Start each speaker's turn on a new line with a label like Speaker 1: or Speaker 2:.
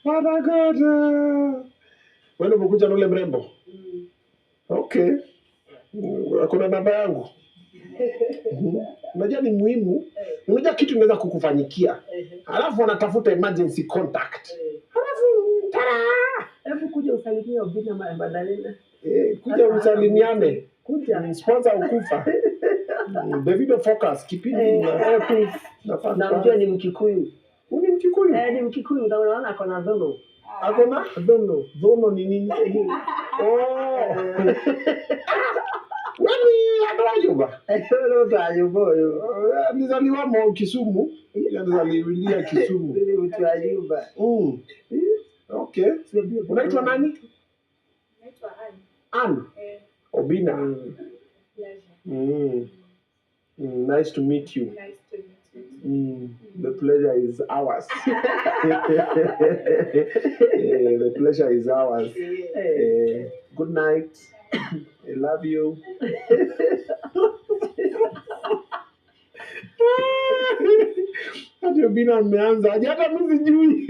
Speaker 1: Father God. Wewe umekuja na ule mrembo? Okay. Kuna namba yangu. Unajua ni muhimu. Unajua kitu inaweza kukufanyikia. Alafu wanatafuta emergency contact. Alafu tara!
Speaker 2: Hebu kuja usalimie Obina Magdalena.
Speaker 1: Kuja usalimiane.
Speaker 2: Kuja.
Speaker 1: Sponsor ukufa. Davido Focus kipindi na
Speaker 2: Please.
Speaker 1: nafaa.
Speaker 2: Na unajua ni Mkikuyu.
Speaker 1: Huyu ni Mkikuyu.
Speaker 2: Eh, ni Mkikuyu na unaona ako na dhono.
Speaker 1: Ako na
Speaker 2: Dhono.
Speaker 1: Dhono ni nini? Oh. Wewe ni andũ a nyũmba?
Speaker 2: Wewe mtu wa nyumba huyo.
Speaker 1: Nilizaliwa mo Kisumu. Nilizaliwa Kisumu.
Speaker 2: Wewe mtu wa nyumba.
Speaker 1: Okay. Unaitwa nani?
Speaker 3: Naitwa Ann.
Speaker 1: Ann
Speaker 3: Eh,
Speaker 1: Obina.
Speaker 3: Pleasure.
Speaker 1: Nice to meet you.
Speaker 3: Nice to meet you too.
Speaker 1: The pleasure is ours. The pleasure is ours. Good night. I love you. Hadi Obina ameanza. Hadi hata mimi sijui.